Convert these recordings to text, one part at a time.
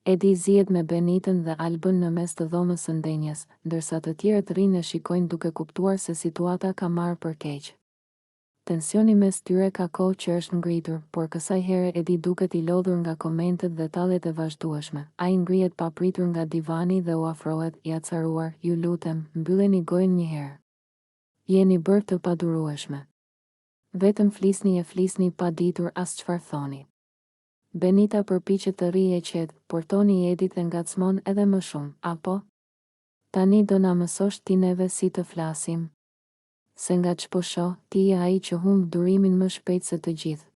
Edi zihet me Benitën dhe Albën në mes të dhomës së ndenjes, ndërsa të tjerët rrinë e shikojnë duke kuptuar se situata ka marrë për keq. Tensioni mes tyre ka kohë që është ngritur, por kësaj here Edi duket i lodhur nga komentet dhe talljet e vazhdueshme. Ai ngrihet papritur nga divani dhe u afrohet, i acaruar, Ju lutem, mbylleni gojën një herë. Jeni bërë të padurueshme. Vetëm flisni e flisni pa ditur as çfarë thoni. Benita përpiqet të rrijë e qetë, por toni i Edit e ngacmon edhe më shumë, Apo? Tani do na mësosh ti neve si të flasim? Se nga ç'po shoh, ti je ai që humb durimin më shpejt se të gjithë.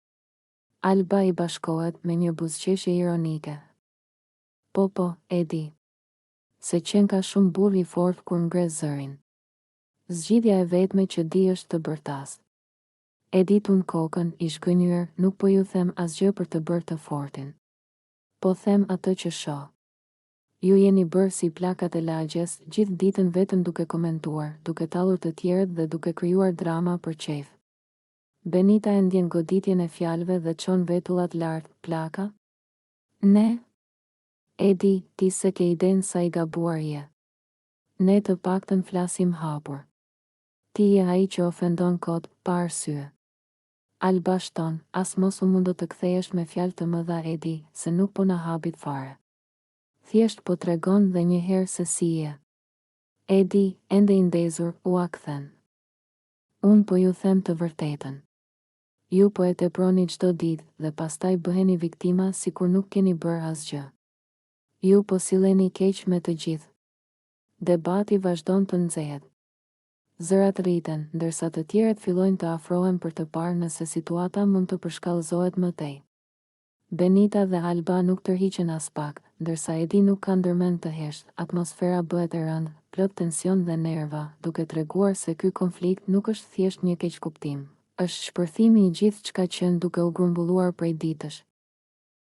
Alba i bashkohet, me një buzëqeshje ironike. Po po, Edi. Se qenka shumë burrë i fortë kur ngre zërin. Zgjidhja e vetme që di është të bërtasë. Edi tund kokën, i zhgënjyer, Nuk po ju them asgjë për të bërë të fortin. Po them atë që shoh. Ju jeni bërë si plakat e lagjes, gjithë ditën vetëm duke komentuar, duke tallur të tjerët dhe duke krijuar drama për qejf. Benita e ndjen goditjen e fjalëve dhe çon vetullat lart, Plaka? Ne? Edi, ti s'e ke idenë sa i gabuar je. Ne të paktën flasim hapur. Ti je ai që ofendon kot, pa arsye. Alba shton, As mos u mundo të kthehesh me fjalë të mëdha Edi, se nuk po na habit fare. Thjesht po tregon dhe një herë se si je. Edi, ende i ndezur, ua kthen. Unë po ju them të vërtetën. Ju po e teproni çdo ditë dhe pastaj bëheni viktima sikur nuk keni bërë asgjë. Ju po silleni keq me të gjithë. Debati vazhdon të nxehet. Zërat rriten, ndërsa të tjerët fillojnë të afrohen për të parë nëse situata mund të përshkallëzohet më tej. Benita dhe Alba nuk tërhiqen aspak, ndërsa Edi nuk ka ndërmend të heshtë, atmosfera bëhet e rëndë, plot tension dhe nerva, duke treguar se ky konflikt nuk është thjesht një keqkuptim. Është shpërthimi i gjithë ç'ka qenë duke u grumbulluar prej ditësh.